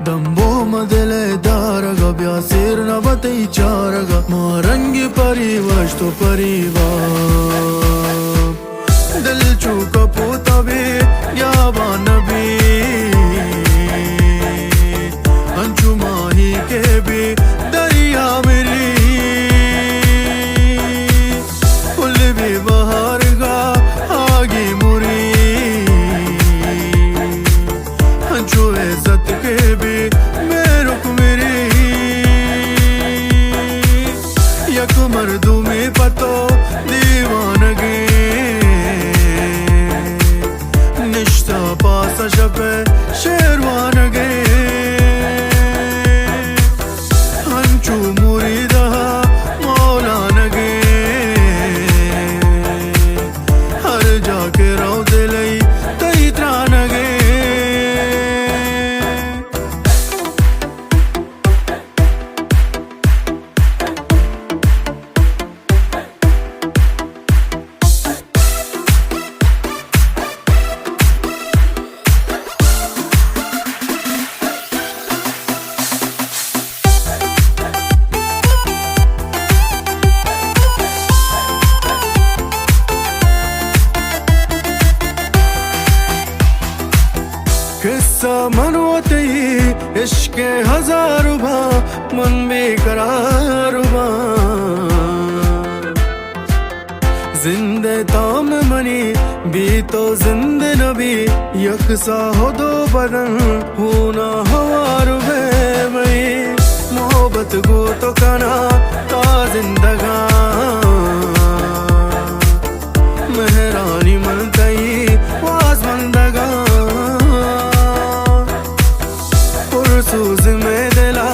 دمبو مدل دارگا، بیا سیر نبتی چارگا، ما رنگ پری وشت و پریوا. دل چو کپوتا بی، گیابان بی، انچو ماہی کے بی دریا مری. پل بی بہارگا آگی مری، انچو عزت کے بی میرک مری. یک مردمی پتو دیوانگے، نشتا پاس شپ شیروانگے. انچو مرید مولا نگے، ہر جا کہ رو دلئی تئی ترانگے. قصہ من و تئی عشق ہزار با، من بے قرار با. زند تام منی بی تو زند نبی، یک ساہ دو بدن ہونا ہوار بے مئی. محبت گو تو کنا تا زندگاں، مہرانی من تئی واز مندگاں. پرسوز میں دلا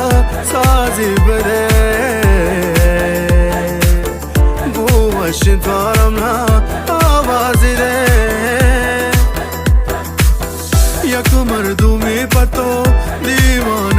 سازی بدے، گو وش توارم نا آواز دے. یک مردمی پتو دیوان